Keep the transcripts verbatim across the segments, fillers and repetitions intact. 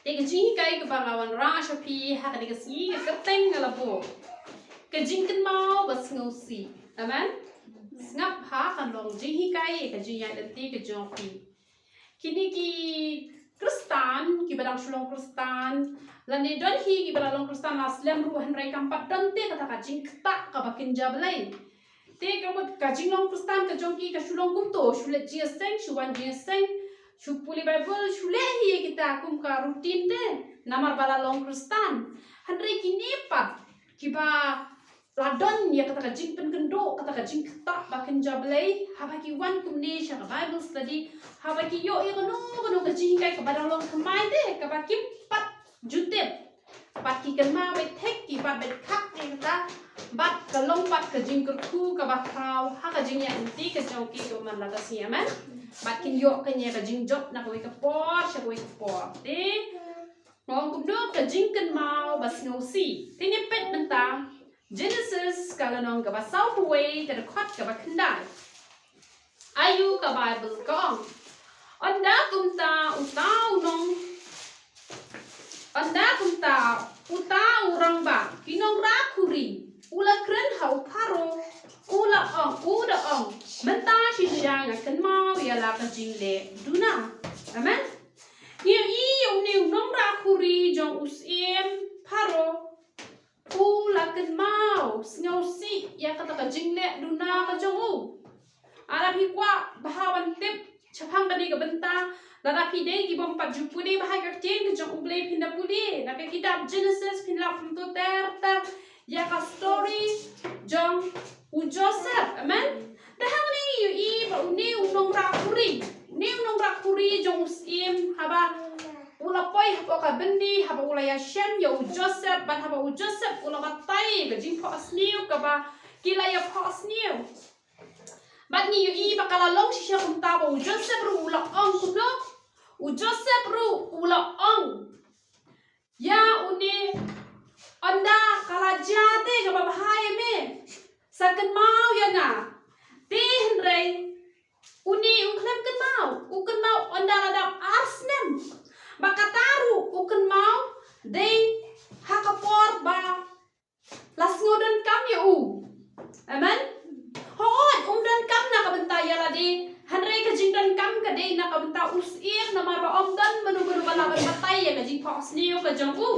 Te ka jinghikai kaba nga wanrah sha phi ha kane ka sngi ka kyrteng nga la buh, ka jingkynmaw ba sngewsih. Amen. Sngap ha ka long jinghikai ka jingïaid lynti ka jong phi. Kine ki Khristan kiba dang shu long Khristan, lane don hi kiba la long Khristan la slem ruh, hynrei kam pat don te kata ka jingktah kaba kynja Blei. Te ka mut ka jinglong Khristan ka jong ki ka shu long kumto, shu leit jingïaseng, shu wan jingïaseng, shu pule Baibl, shu leh hi kita kum ka routine te namar ba la long Khristan. Hynrei kine pat kiba la don ïa kata ka jingpynkynduh, kata ka jingktah ba kynja Blei, haba ki wan kumne sha ka Bible study, haba ki ïoh ïa kano kano ka jinghikai kaba dang long thymmai te kaba kim pat ju tip, bad ki kynmaw beit thik, ki pat beit khak ïa kata, bad ka long pat ka jingkyrkhu kaba khraw ha ka jingïaid lynti ka jong ki kaba man la ka sngi. Amen. Bad kin ïoh kane ka jingjop na kawei ka por sha kawei ka por. Te nga ong kumno ka jingkynmaw ba sngewsih. Te ngin peit mynta Genesis ka lynnong kaba sawphew wei, ka dkhot kaba khyndai. Aïu ka Bible ka ong: Ynda kumta uta u nong, ynda kumta uta u rangbah ki nongrah khuri u la kren ha u Pharaoh, u la ong, u da ong: Mynta shisha nga kynmaw ïa la ka jingleh duna. Amen. Ngi ïohi ïa une u nongrah khuri jong u syiem Pharaoh, u la kynmaw sngewsih ïa kata ka jingleh duna ka jong u. Lada phi kwah bha ban tip shaphang kane ka bynta, lada phi dei ki bym pat ju pule bha ïa ka ktien ka jong U Blei, phin da pule na ka kitab Genesis, phin lap kumto ter ter ïa ka story jong u Joseph. Amen. Te hangne ngi ïohi ba une u nongrah khuri, une u nongrah khuri jong u syiem, haba u la poi hapoh ka byndi, haba u la ïashem ïa u Joseph, bad haba u Joseph u la batai ka jingphohsniew kaba ki la ïaphohsniew. Bad ngi ïohi ba ka la long shisha kumta ba u Joseph ruh u la ong kumno? U Joseph ruh u la ong ïa une: Ynda ka la jia te kaba bha ïa me, sa kynmaw ïa nga. Te hynrei une um khlem kynmaw, u kynmaw ynda la dap ar snem. Ba kata ruh u kynmaw dei ha ka por ba la sngew donkam ïa u. Amen. Hooid, um donkam na ka bynta ïa lade, hynrei ka jingdonkam ka dei na ka bynta u syiem, namar ba ym don mano mano ba lah ban batai ïa ka jingphohsniew ka jong u.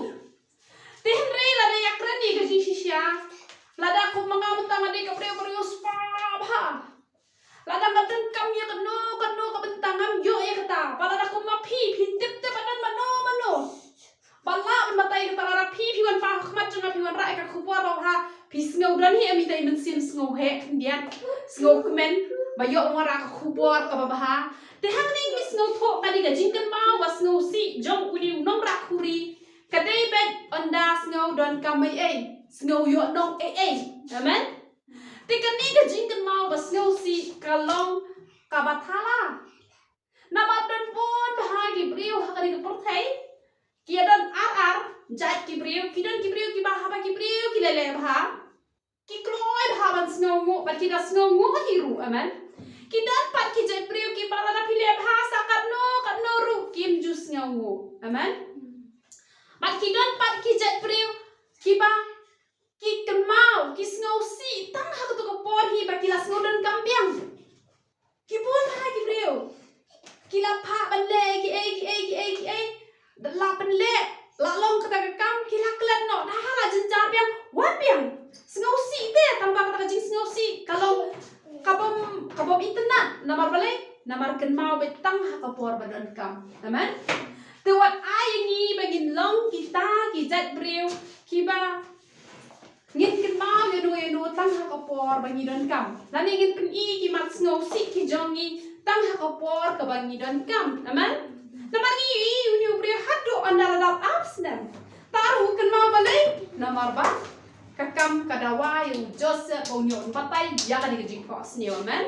Te hynrei lada ïakren ïa ka jingshisha, lada kum ma nga mynta nga dei ka briew ba riewspah bha, lada nga donkam ïa kano kano ka bynta ngam ïoh ïa kata. Ba lada kum ma phi, phi tip te ba don mano mano ba lah ban batai ïa kata, lada phi, phi wan paw ha khmat jong nga, phi wanrah ïa ka khubor ba bha, phi sngew don hi em ita i mynsiem sngewheh khyndiat, sngewkmen ba ïoh wanrah ka khubor kaba bha. Te hangne ngi sngewthuh kane ka jingkynmaw ba sngewsih jong une u nongrah khuri ka dei beit ynda sngew donkam ei ei, sngew ïoh nong ei ei. Amen. Te kane ka jingkynmaw ba sngewsih ka long kaba thala. Namar don bun bha ki briew ha kane ka pyrthei, ki ïa don ar ar jait ki briew, ki don ki briew kiba haba ki briew ki leh leh bha, ki kloi bha ban sngewnguh, bad ki da sngewnguh hi ruh, amen. Ki don pat ki jait briew kiba lada phi leh bha sa katno katno ruh kim ju sngewnguh, amen. Bad ki don pat ki jait briew kiba ki kynmaw, ki sngewsih tang ha kato ka por hi ba ki la sngew donkam biang. Ki bun bha ki briew, ki la phah ban leh kiei kiei kiei kiei, la pynleh, la long kata ka kam, ki la klet noh, da la jynjar biang, wan biang. Sngewsih te, tang ba kata ka jingsngewsih ka long ka bym, ka bym itynnad. Namar balei? Namar kynmaw beit tang ha ka por ba donkam. Amen. Te wat ai ngi ba ngin long kita ki jait briew kiba ngin kynmaw ïa no ïa no tang ha ka por ba ngi donkam, lane ngin pyni ki mat sngewsih ki jong ngi tang ha ka por kaba ngi donkam. Amen. Namar ngi ïohi une u briew haduh ynda la dap ar snem, ta ruh u kynmaw balei? Namar ba ka kam ka dawa ïa u Joseph ba un ïoh batai ïa kane ka jingphohsniew. Amen.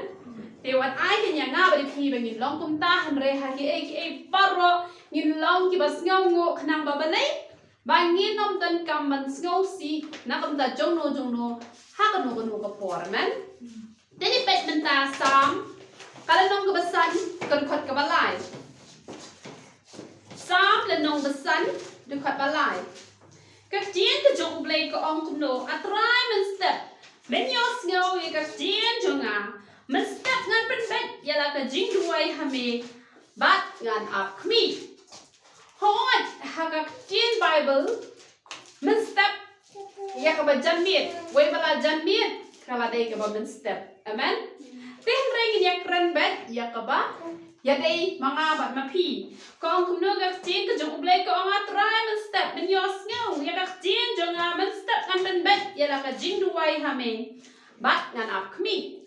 Te wat ai kane ïa nga bad ïa phi ba ngin long kumta, hynrei ha kiei kiei baroh ngin long kiba sngewnguh, khnang ba balei? Ba ngin ym donkam ban sngewsih na ka bynta jongno jongno ha kano kano ka por. Amen. Te ngin peit mynta Salm ka lynnong kaba san, ka dkhot kaba lai. Salm lynnong San, dkhot ba lai. Ka ktien ka jong U Blei ka ong kumno, A Trai mynstep men ïohsngew ïa ka ktien jong nga, mynstep ngan pynbeit ïa la ka jingduwai ha me, bad ngan ap khmih. Hooid, ha ka ktien Baibl, mynstep ïa kaba janmiet, wei ba la janmiet ka la dei kaba mynstep. Amen. Te hynrei ngin ïa kren beit ïa kaba ïadei ma nga bad ma phi. Ka ong kumno ka ktien ka jong U Blei, ka ong, A Trai mynstep men ïohsngew ïa ka ktien jong nga, mynstep ngan pynbeit ïa la ka jingduwai ha me, bad ngan ap khmih.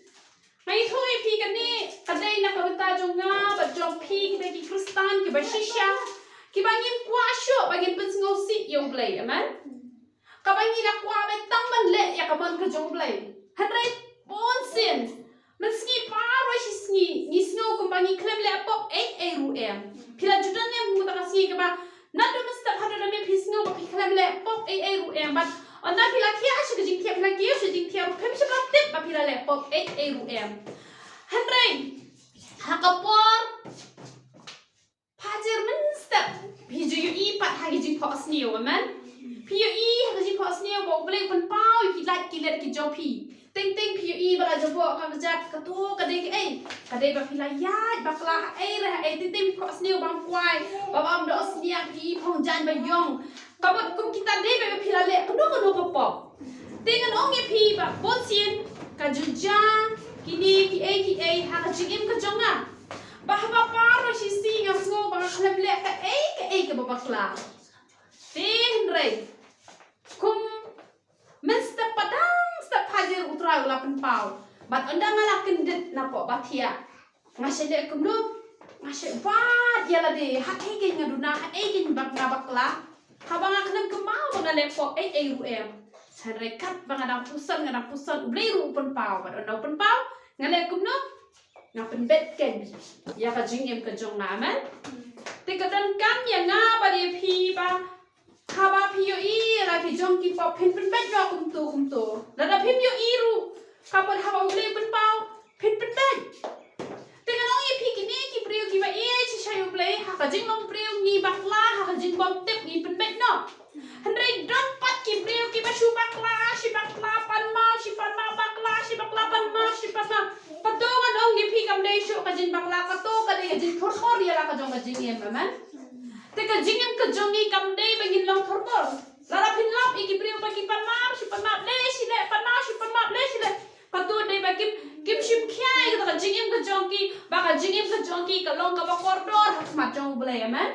Nga ïathuh ïa phi, kane ka dei na ka bynta jong nga bad jong phi, kita ki Khristan kiba shisha, kiba ngim kwah shuh ba ngin pynsngewsih ïa U Blei. Amen. Kaba ngi la kwah beit tang ban leh ïa ka mon ka jong U Blei. Hynrei bunsien, mynsngi baroh shi sngi ngi sngew kumba ngi khlem leh pop ei ei ruh em. Phi la ju don ne em kumta ka sngi kaba naduh mynstep haduh mynmiet phi sngew ba phi khlem leh pop ei ei ruh em, bad ynda phi la thiah sha ka jingthiah, phi la kiew sha ka jingthiah ruh, phim shym la tip ba phi la leh pop ei ei ruh em. Hynrei ha ka por phajir mynstep, phi ju ïohi pat ha ka jingphohsniew, amen. Phi ïohi ha ka jingphohsniew ba U Blei u pynpaw ïa ki lait ki let ki jong phi. Teng teng phi ïohi ba la jabok ka kjat, kato ka dei kaei? Ka dei ba phi la ïaid bakla ha ei re ha ei. Teng teng phi phohsniew bam kwai, ba bam doh sniang, phi phong jaiñ ba ïong. Ka bad kum kita dei ba phi la leh kano kano ka pop. Te ngan ong ïa phi ba bunsien ka ju jia kine kiei kiei ha ka jingim ka jong nga. Ba haba baroh shi sngi nga sngew ba nga khlem leh kaei kaei kaba bakla. Te hynrei kum mynstep pat dang step phajir U Trai u la pynpaw. Bad ynda nga la kyndit napoh ba thiah, nga shu leh kumno? Nga shu wad ïa lade, ha ei keiñ nga duna, ha ei keiñ ba nga bakla. Haba nga khlem kynmaw ba nga leh pop ei ei ruh em. Hynrei katba nga dang pyrshang, nga dang pyrshang, U Blei ruh u pynpaw. Bad ynda u pynpaw, nga leh kumno? Nga pynbeit keiñ ïa ka jingim ka jong nga, amen. Te ka donkam ïa nga bad ïa phi ba haba phi ïohi ïa la ki jong ki pop, phin pynbeit noh kumto kumto. Lada phim ïohi ruh, ka mut haba U Blei u pynpaw, phin pynbeit. Te ngan ong ïa phi, kine ki briew kiba ïeit shisha ïa U Blei, ha ka jinglong briew ngi bakla ha ka jingbymtip, ngi pynbeit noh. Hynrei don pat ki briew kiba shu bakla, shi bakla, pan maw, shi pan maw, bakla, shi bakla, pan maw, shi pan maw. Pat to ngan ong ïa phi, kam dei shuh ka jingbakla, kato ka dei ka jingthurmur ïa la ka jong ka jingim, amen. Te ka jingim ka jong ngi kam dei ba ngin long thurmur. Lada phin lap ïa ki briew ba ki pan maw, shi pan maw, leh shi leh, pan maw, shi pan maw, leh shi leh. Kato dei ba kim, kim shim khia ïa kata ka jingim ka jong ki, ba ka jingim ka jong ki ka long kaba kordor ha khmat jong U Blei, amen.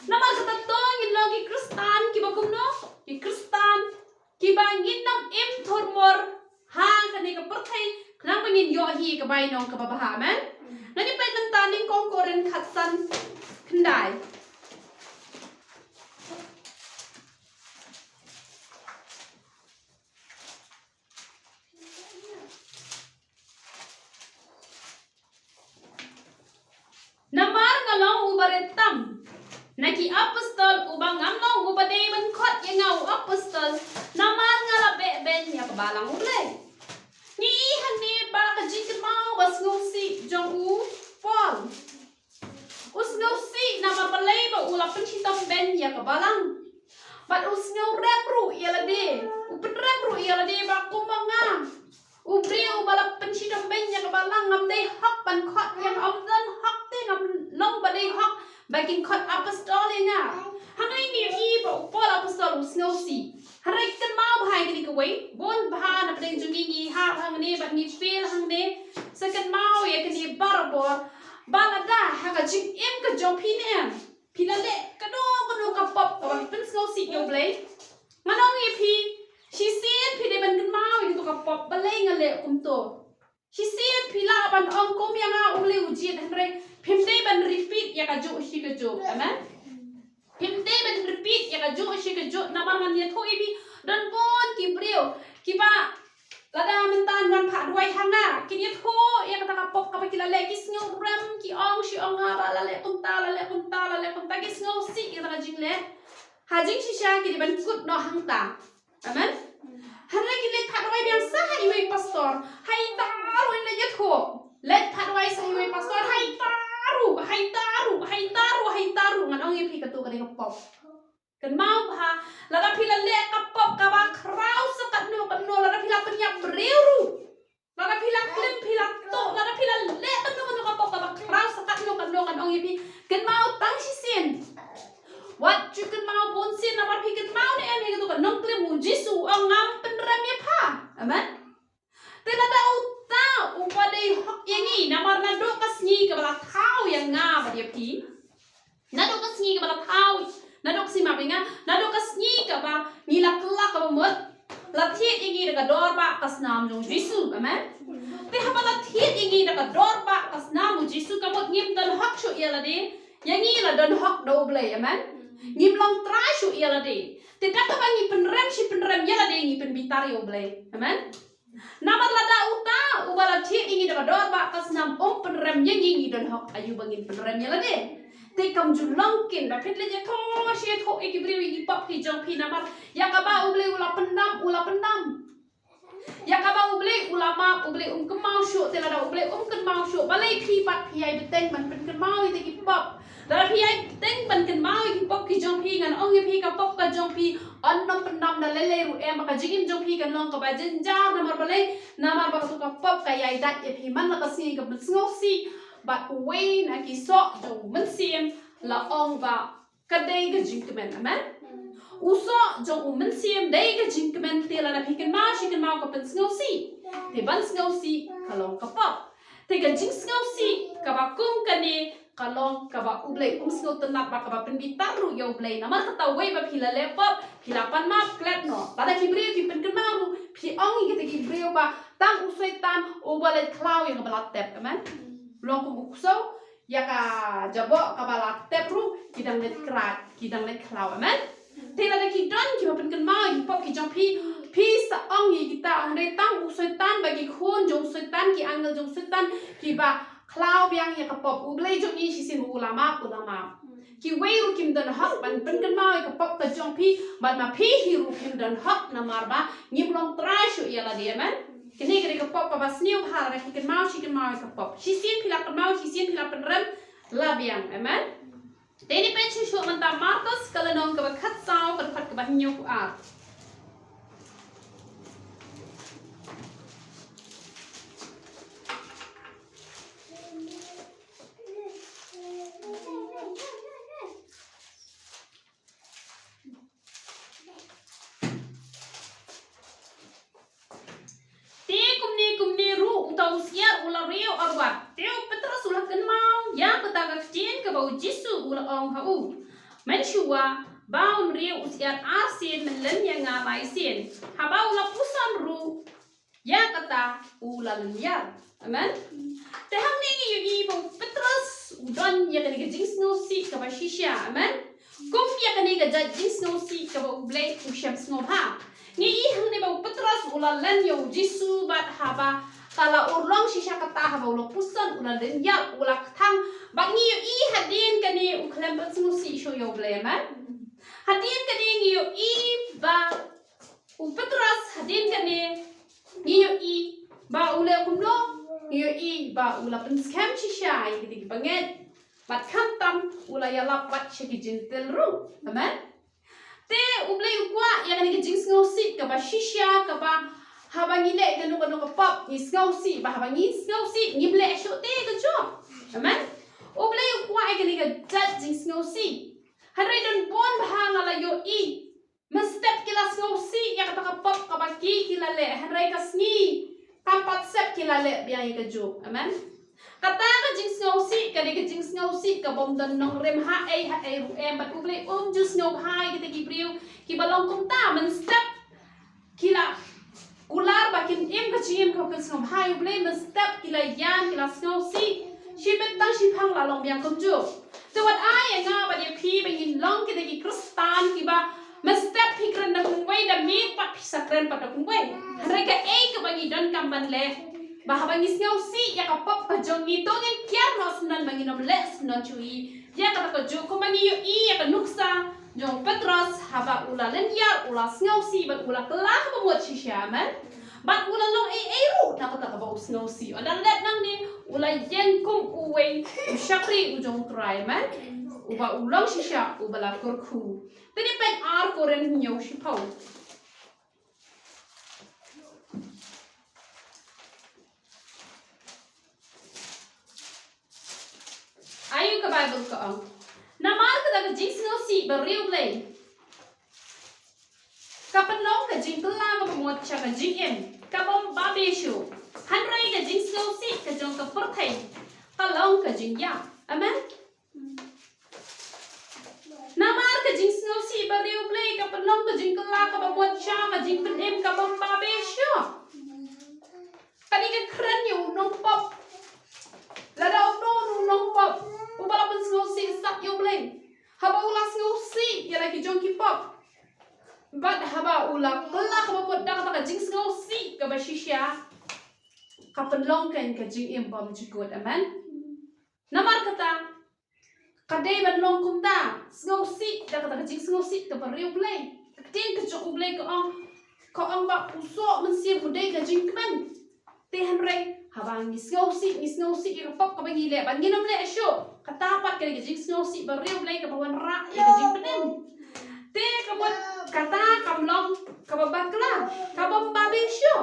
Namar kata to ngin long ki Khristan kiba kumno? Ki Khristan kiba ngin ym im thurmur ha kane ka pyrthei, khnang ba ngin ïoh hi ka bainong kaba bha, amen. Ngan ïa peit mynta Nyngkong Korinth khatsan khyndai. Namar nga long uba rit tam na ki apostol, uba ngam long uba dei ban khot ïa nga u apostol, namar nga la beh beiñ ïa ka balang U Blei. Ngi i hangne ba ka jingkynmaw ba sngewsih jong u Paul. U sngewsih namar balei ba u la pynshitom beiñ ïa ka balang. Bad u sngewrem ruh ïa lade, u pynrem ruh ïa lade ba kumba nga, u briew uba la pynshitom beiñ ïa ka balang, ngam dei hok ban khot ïa, ngam don hok te, ngam long ba dei hok ba kin khot apostol ïa nga. Hangne ngi i ba u Paul apostol u sngewsih. Hynrei kynmaw bha ïa kane kawei, bun bha na pdeng jong ngi ngi hap hangne bad ngi fail hangne. Sa kynmaw ïa kane barabor, ba lada ha ka jingim ka jong phi ne em, phi la leh kano kano ka pop kaba pynsngewsih ïa U Blei, ngan ong ïa phi, shisien phi dei ban kynmaw ïa kato ka pop, balei nga leh kumto. Shisien phi lah ban ong kum ïa nga U Blei u jied, hynrei phim dei ban repeat ïa kajuh shi kajuh. Amen. Phim dei ban repeat ïa kajuh shi kajuh, namar ngan ïathuh ïa phi, don bun ki briew kiba lada mynta wan phah duwai ha nga, kin ïathuh ïa kata ka pop kaba ki la leh, ki sngewrem, ki ong shi ong ha ba la leh kumta, la leh kumta, la leh kumta, ki sngewsih ïa kata ka jingleh. Ha jingshisha ki dei ban kut noh hangta. Amen. Hynrei ki leit phah duwai biang sa ha iwei pastor, ha ita ruh in leit ïathuh. Leit phah duwai sa ha iwei pastor, ha ita ruh, ha ita ruh, ha ita ruh, ha ita ruh. Ngan ong ïa phi, kato ka dei ka pop. Kynmaw bha, lada phi la leh ka pop kaba khraw sa katno katno, lada phi la pynïap briew ruh, lada phi la klim, phi la toh, lada phi la leh katno katno ka pop kaba khraw sa katno katno, kan ong ïa phi, kynmaw tang shisien. Wat ju kynmaw bunsien, namar phi kynmaw ne em ïa kato ka nongklim, u Jisu u ong, ngam pynrem ïa pha. Amen. Te lada uta uba dei hok ïa ngi, namar naduh ka sngi kaba la thaw ïa nga bad ïa phi. Naduh ka sngi kaba la thaw, naduh ka sngi, map ïa nga, naduh ka sngi kaba ngi la kylla kaba mut, la thied ïa ngi da ka dor ba ka snam jong u Jisu. Amen. Te haba la thied ïa ngi da ka dor ba ka snam u Jisu, ka mut ngim don hok shuh ïa lade, ïa ngi la don hok da U Blei. Amen. Ngim long trai shuh ïa lade. Te da kaba ngi pynrem shi pynrem ïa lade, ngi pynbitar ïa U Blei. Amen. Namar lada uta uba la thied ïa ngi da ka dor ba ka snam um pynrem ïa ngi, ngi don hok aïu ba ngin pynrem ïa lade? Te kam ju long kin ba phi leit ïathoh shi ïathoh ïa ki briew ïa ki pop ki jong phi, namar ïa kaba U Blei u la pyndam, u la pyndam. Ïa kaba U Blei u la map, U Blei um kynmaw shuh. Te lada U Blei um kynmaw shuh, balei phi pat phi ïai bteng ban pynkynmaw ïa ki pop? Lada phi ïai bteng ban kynmaw ïa ki pop ki jong phi, ngan ong ïa phi, ka pop ka jong phi yn ym pyndam da lei lei ruh em, ba ka jingim jong phi kan long kaba jynjar. Namar balei? Namar ba kato ka pop ka ïai dait ïa phi man la ka sngi ka pynsngewsih. Bad uwei na ki soh jong u Mynsiem la ong ba ka dei ka jingkmen. Amen. U soh jong u Mynsiem dei ka jingkmen. Te lada phi kynmaw shi kynmaw ka pynsngewsih, te ban sngewsih ka long ka pop. Te ka jingsngewsih kaba kum kane ka long kaba U Blei um sngewtynnat, ba kaba pynbitar ruh ïa U Blei. Namar kata, wei ba phi la leh pop, phi la pan map, klet noh. Lada ki briew ki pynkynmaw ruh, phi ong ïa kita ki briew ba tang u Soitan uba leit khlaw ïa kaba la tep. Amen. Long kum u ksew, ïa ka jaboh kaba la tep ruh ki dang leit krai, ki dang leit khlaw. Amen. Te lada ki don kiba pynkynmaw ïa ki pop ki jong phi, phi sa ong ïa kita, ong dei tang u Soitan bad ki khun jong u Soitan, ki angel jong u Soitan, kiba khlaw biang ïa ka pop. U Blei jong ngi shisien u la map, u la map. Kiwei ruh kim don hok ban pynkynmaw ïa ka pop ka jong phi, bad ma phi hi ruh phim don hok, namar ba ngim long trai shuh ïa lade. Amen. Kane ka dei ka pop kaba sniew bha, lada phi kynmaw shi kynmaw ïa ka pop. Shisien phi la kynmaw, shisien phi la pynrem, la biang. Amen. Te ngin peit shuh shuh mynta Markos ka lynnong kaba khatsaw, ka dkhot kaba hynñiewphew ar. Te kumne kumne ruh uta u syiar u la riew arwat. Te u Petros u la kynmaw ïa kata ka ktien kaba u Jisu u la ong ha u mynshuwa, ba un riew u syiar arsien, men len ïa nga laisien. Haba u la puson ruh ïa kata, u la lynñiar. Amen. Te hangne ngi ïohi ba u Petros u don ïa kane ka jingsngewsih kaba shisha. Amen. Kum ïa kane ka jait jingsngewsih kaba U Blei u shem sngewbha. Ngi ïohi hangne ba u Petros u la len ïa u Jisu, bad haba ka la urlong shisha kata, haba u la puson, u la lynñiar, u la kthang. Bad ngi ïohi hadien kane u khlem pynsngewsih shuh ïa U Blei. Amen. Hadien kane ngi ïohi ba u Petros hadien kane ngi ïohi ba u leh kumno? Ngi ïohi ba u la pynskhem shisha ïa kita kiba ngeit, bad khamtam u la ïalap bad sha ki Jentil ruh. Amen. Te U Blei u kwah ïa kane ka jingsngewsih kaba shisha, kaba haba ngi leh kano kano ka pop ngi sngewsih, ba haba ngi sngewsih ngim leh shuh te kajuh. Amen. U Blei u kwah ïa kane ka jait jingsngewsih. Hynrei don bun bha nga la ïohi mynstep ki la sngewsih ïa kata ka pop kaba ki, ki la leh, hynrei ka sngi kam pat sep ki la leh biang ïa kajuh. Amen. Kata ka jingsngewsih ka dei ka jingsngewsih kabym don nongrim ha ei ha ei ruh em, bad U Blei um ju sngewbha ïa kita ki briew kiba long kumta. Mynstep ki la kular ba kin im ka jingim kaba pynsngewbha ïa U Blei, mynstep ki la ïam, ki la sngewsih. Shibit tang shiphang la long biang kumjuh. Te wat ai ïa nga bad ïa phi ba ngin long kita ki Khristan kiba mynstep phi kren da kumwei, da miet pat phi sa kren pat da kumwei. Hynrei kaei kaba ngi donkam ban leh, ba haba ngi sngewsih ïa ka pop ka jong ngi, to ngin kiar noh syndon, ba ngin ym leh syndon shuh ïa kata kajuh. Kumba ngi ïohi ïa ka nuksa jong u Petros, haba u la lynñiar, u la sngewsih bad u la kylla kaba mut shisha. Amen. Bad u la long ei ei ruh na kata kaba u sngewsih. Ynda leit nangne u la ïeng kum uwei u shakri u jong U Trai. Amen. Uba u long shisha uba la kyrkhu. Te ngin peit ar Korinth hynñiew shiphew. Ayu ka Baibl ka ong. Namar kata ka jingsngewsih ba riewblei ka pynlong ka jingkylla kaba mut sha ka jingim kaba ym babe shuh. Hynrei ka jingsngewsih ka jong ka pyrthei ka long ka jingïap. Amen. Namar ka jingsngewsih ba riewblei ka pynlong ka jingkylla kaba mut sha ka jingpynim kaba ym babe shuh. Kane ka kren ïa u nongpop. Lada uno u nongpop uba la pynsngewsih sat ïa U Blei, haba u la sngewsih ïa la ki jong ki pop, bad haba u la kylla kaba mut da kata ka jingsngewsih kaba shisha, ka pynlong ka jingim bymjukut. Amen. Namar kata, ka dei ban long kumta, sngewsih da kata ka jingsngewsih kaba riewblei. Ka ktien ka jong U Blei ka ong, ka ong ba u soh mynsiem u dei ka jingkmen. Te hynrei haba ngi sngewsih, ngi sngewsih ïa ka pop kaba ngi leh, ba ngin ym leh shuh, kata pat ka dei ka jingsngewsih ba riewblei kaba wanrah ïa ka jingpynim. Te ka mut kata kam long kaba bakla, kaba ym babe shuh.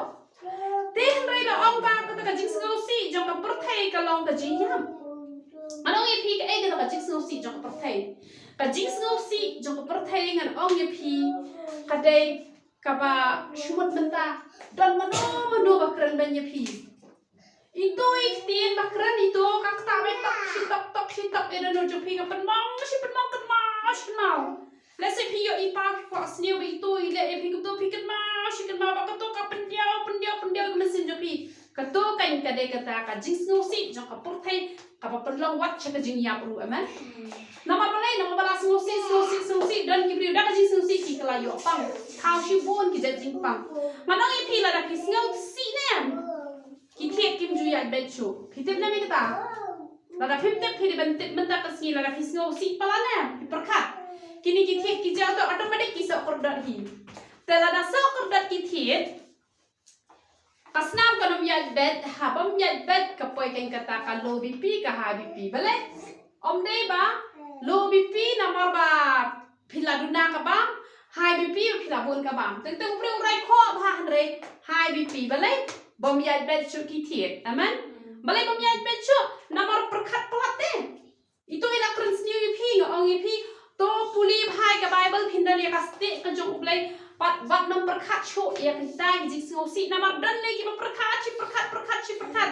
Te hynrei la ong ba kata ka jingsngewsih jong ka pyrthei ka long ka jingïap. Ngan ong ïa phi kaei kata ka jingsngewsih jong ka pyrthei. Ka jingsngewsih jong ka pyrthei ngan ong ïa phi ka dei kaba shu mut mynta don mano mano ba kren beiñ ïa phi. Ito i ktien ba kren ito ka kata ba tok shi tok tok shi tok ïa dohnud jong phi ka pynmong shi pynmong kynmaw shi kynmaw. Lehse phi ïoh i pa phi kwah sniew ba ito i leh ïa phi kumto phi kynmaw shi kynmaw ba kato ka pyndiaw pyndiaw pyndiaw ka mynsiem jong phi. Kato kan ka dei kata ka jingsngewsih jong ka pyrthei kaba pynlong wat sha ka jingïap ruh, amen. Namar balei, namar ba la sngewsih sngewsih sngewsih don ki briew da ka jingsngewsih ki kylla ïoh pang. Thaw shibun ki jait jingpang. Ngan ong ïa phi lada phi sngewsih ne em, ki thied kim ju ïaid beit shuh. Phi tip ne em ïa kata? Lada phim tip phi dei ban tip mynta ka sngi lada phi sngewsih palat ne em, phi pyrkhat. Kine ki thied ki jaw to automatic ki soh kordor hi. Te lada soh kordor ki thied, ka snam kan ym ïaid beit, ha bym ïaid beit ka poi kan kata ka low B P ka high B P. Balei? Ym dei ba low B P namar ba phi la duna ka bam, high B P ba phi la bun ka bam. Teng teng u briew u rai khoh bha hynrei high B P. Balei? Bym ïaid beit shuh ki thied. Amen. Balei bym ïaid beit shuh? Namar pyrkhat palat te. Ito i la kren sniew ïa phi, nga ong ïa phi, to pule bha ïa ka Baibl, phin don ïa ka stieh ka jong U Blei. Pat wat nym pyrkhat shuh ïa kita ki jingsngewsih, namar don lei kiba pyrkhat shi pyrkhat pyrkhat shi pyrkhat.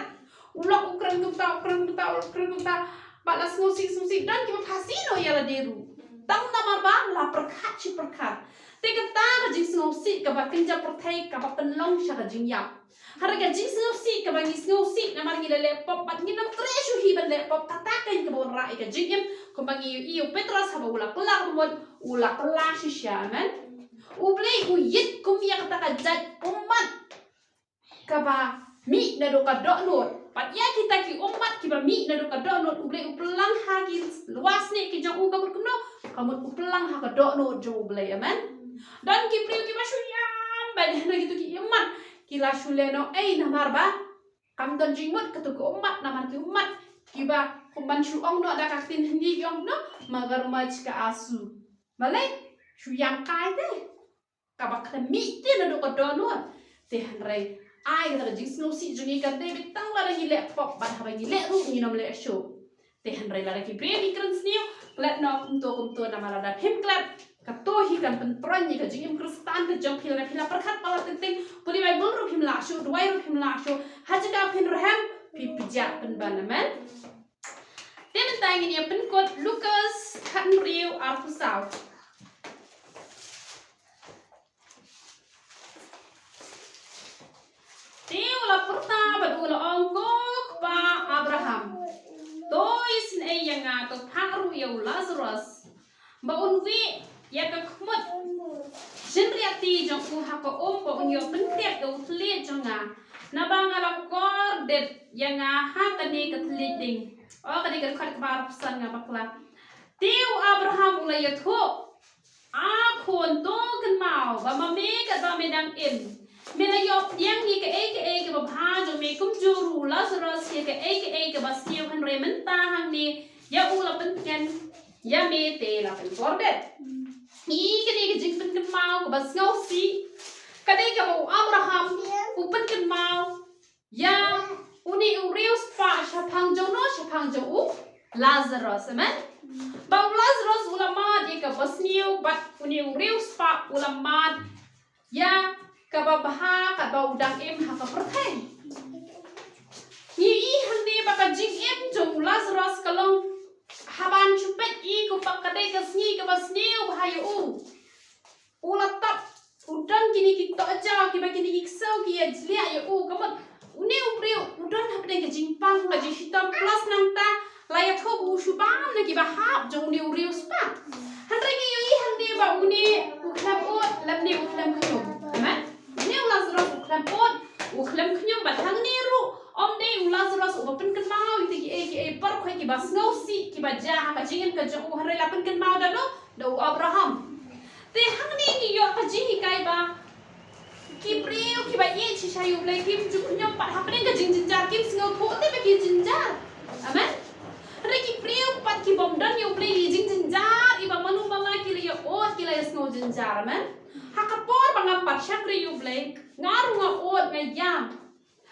U lok u kren kumta, u kren kumta, u kren kumta. Pat la sngewsih sngewsih, don kiba phasi noh ïa lade ruh. Tang namar ba la pyrkhat shi pyrkhat. Te kata ka jingsngewsih kaba kynja pyrthei kaba pynlong sha ka jingïap. Hynrei ka jingsngewsih kaba ngi sngewsih namar ngi la leh pop bad ngim treh shuh hi ban leh pop, kata kan kaba wanrah ïa ka jingim. Kumba ngi ïohi ïa u Petros haba u la kylla kaba mut, u la kylla shisha, amen. U Blei u ïit kum ïa kata ka jait ummat kaba mih naduh ka dohnud. Bad ïa kita ki ummat kiba mih naduh ka dohnud U Blei u pynlang ha ki lwar snieh ki jong u ka mut kumno? Ka mut u pynlang ha ka dohnud jong U Blei, amen. Don ki briew kiba shu ïam bad hynrei kito ki ummat ki la shu leh noh ei namar ba kam don jingmut kato ka ummat, namar ki ummat kiba kum ban shu ong noh da ka ktien Hindi ki ong noh, magarmach ka aansu. Balei? Shu ïam kai te. Kaba khlem mih te naduh ka dohnud. Te hynrei ai kata ka jingsngewsih jong ngi kan dei beit tang lada ngi leh pop bad haba ngi leh ruh ngin ym leh shuh. Te hynrei lada ki briew ki kren sniew, klet noh kumto kumto namar lada phim klet, kato hi kan pyntroiñ ïa ka jingim Khristan ka jong phi. Lada phi la pyrkhat palat teng teng, pule Baibl ruh phim lah shuh, duwai ruh phim lah shuh, ha jaka phin rhem phi pjah pynban, amen. Te mynta ngin ïa pynkut Lukas khathynriew arphew saw. Te u la pyrta bad u la ong, ko kpa Abraham, to isynei ïa nga, to phah ruh ïa u Lasaros ba un wieh ïa ka khmut jynriah ti jong u ha ka um ba un ïoh pyntip ïa u thylliej jong nga, naba nga la kordit ïa nga ha kane ka thylliej ding. O, kane ka dkhot kaba arphew san nga bakla. Te u Abraham u la ïathuh, a khun, to kynmaw ba ma me katba me dang im me la ïoh pdiang ïa kaei kaei kaba bha jong me, kumjuh ruh u Lasaros ïa kaei kaei kaba sniew, hynrei mynta hangne ïa u la pyntngen ïa me te la pynbor dep. Ïa kane ka jingpynkynmaw kaba sngewsih ka dei kaba u Abraham u pynkynmaw ïa une u riewspah shaphang jong no, shaphang jong u Lazarus, amen. Ba u Lazarus u la mad ïa kaba sniew bad une u riewspah u la mad ïa kaba bha katba u dang im ha ka pyrthei. Ngi i hangne ba ka jingim jong u Lazarus ka long haban shu peit i kumba ka dei ka sngi kaba sniew bha ïa u. U la tap, u don kine ki tohjaw kiba kine ki ksew ki ïa jliah ïa u, ka mut une u briew u don hapdeng ka jingpang, ka jingshitom, plus nangta la ïathuh ba u shu bam na kiba hap jong une u riewspah. Hynrei ngi ïohi hangne ba une u khlem ud lymne u khlem khñium. Amen. Une u Lazarus u khlem ud, u khlem khñium, bad hangne ruh ym dei u Lazarus uba pynkynmaw ïa kiei kiei baroh kiba sngewsih kiba jia ha ka jingim ka jong u, hynrei la pynkynmaw da u, da u Abraham. Te hangne ngi ïoh ka jinghikai ba ki briew kiba ïeit shisha ïa U Blei kim ju khñium pat hapdeng ka jingjynjar, kim sngewthuh te ba ki jynjar. Amen. Hynrei ki briew pat ki bym don ïa U Blei, ki jingjynjar, iba mano mala ki la ïa ud, ki la ïa sngew jynjar. Amen. Ha ka por ba ngam pat shakri ïa U Blei, nga ruh nga ud, nga ïam.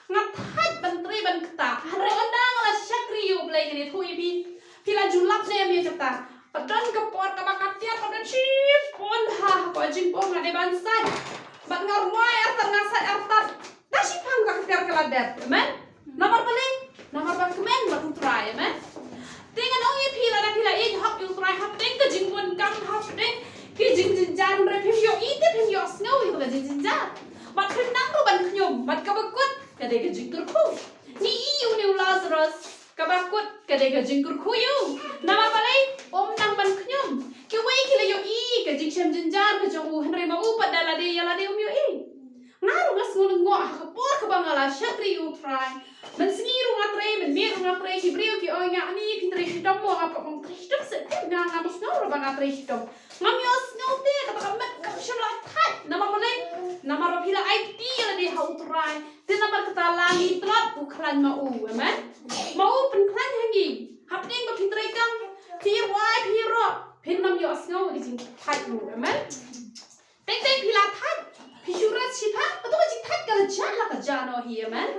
Nga thait ban trei ban ktah. Hynrei ynda nga la shakri ïa U Blei, ngan ïathuh ïa phi. Phi la ju lap ne em ïa kata? Ka don ka por kaba ka tiar ka don shibun bha ha ka jingpang, nga dei ban sait. Bad nga rwai artat, nga sait artat. Da shiphang ka tiar ka la dep. Amen. Namar balei? Namar ba kmen bad U Trai. Amen. Te ngan ong ïa phi, lada phi la ïeit hok ïa U Trai hapdeng ka jingdonkam, hapdeng ki jingjynjar, hynrei phim ïohi te phim ïohsngew ïa ka jingjynjar. Bad phim nang ruh ban khñium, bad kaba kut ka dei ka jingkyrkhu. Ngi i une u Lazarus, kaba kut ka dei ka jingkyrkhu ïa u. Namar balei? Um nang ban khñium. Kiwei ki la ïohi ka jingshem jynjar ka jong u, hynrei ma u pat da lade ïa lade um ïohi. Nga ruh nga sngew lyngngoh ha ka por kaba nga la shakri ïa U Trai. Mynsngi ruh nga trei, mynmiet ruh nga trei, ki briew ki ong ïa nga, "Ani, phi trei shitom mo?" Nga pat ong, "Trei shitom seh, nga, ngam sngew ruh ba nga trei shitom." Ngam ïohsngew te, kata ka met kam shym la thait. Namar balei? Namar ba phi la aiti ïa lade ha U Trai. Te namar kata la ngi tlot u khlaiñ ma u, amen. Ma u pynkhlaiñ ha ngi. Hapdeng ba phi trei kam, phi rwai, phi roh, phin ym ïohsngew ïa ka jingthait u, amen. Teng teng phi la thait, phi shu rat shiphang, hato ka jingthait ka la jah la ka jah noh hi, amen.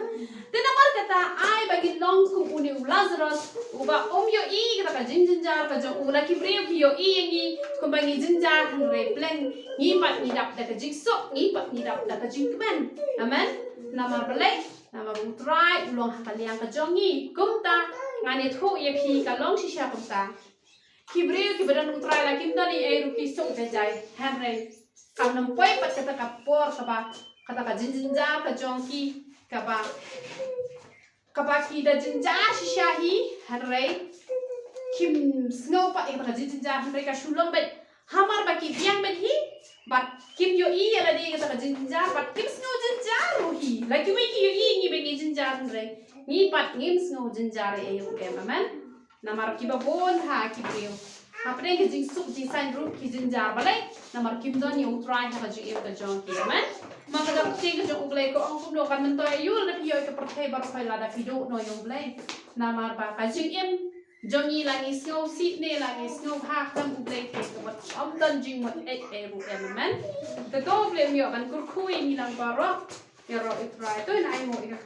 Te namar kata ai ba ngin long kum une u Lazarus, uba um ïohi kata ka jingjynjar ka jong u, la ki briew ki ïohi ïa ngi kumba ngi jynjar, hynrei pleng ngi pat ngi dap da ka jingsuk, ngi pat ngi dap da ka jingkmen. Amen. Namar balei? Namar U Trai u long ha ka liang ka jong ngi. Kumta ngan ïathuh ïa phi, ka long shisha kumta. Ki briew kiba don U Trai la kim don ei ei ruh ki suk jai jai. Hynrei kam nym poi pat kata ka por kaba, kata ka jingjynjar ka jong ki kaba, kaba ki da jynjar shisha hi, hynrei kim sngew pat ïa kata ka jingjynjar, hynrei ka shu long beit hamar ba ki biang beit hi. Bad kim ïohi ïa lade ïa kata ka jingjynjar, bad kim sngew jynjar ruh hi. La kiwei ki ïohi ïa ngi ba ngi jynjar, hynrei ngi pat ngim sngew jynjar ei ei ruh em, amen. Namar kiba bun ha ki briew hapdeng ka jingsuk jingsaiñ ruh ki jynjar. Balei? Namar kim don ïa U Trai ha ka jingim ka jong ki. Amen. Ma ka ktien ka jong U Blei ka ong kumno, kan myntoi aïu lada phi ïoh ïa ka pyrthei baroh, hynrei lada phi duh noh ïa U Blei. Namar ba ka jingim jong ngi, la ngi sngewsih ne la ngi sngewbha khlem U Blei te ka mut ym don jingmut ei ei ruh em, amen. Te to U Blei um ïoh ban kyrkhu ïa ngi lang baroh. Ïaroh U Trai, to ngin ai nguh ïa ka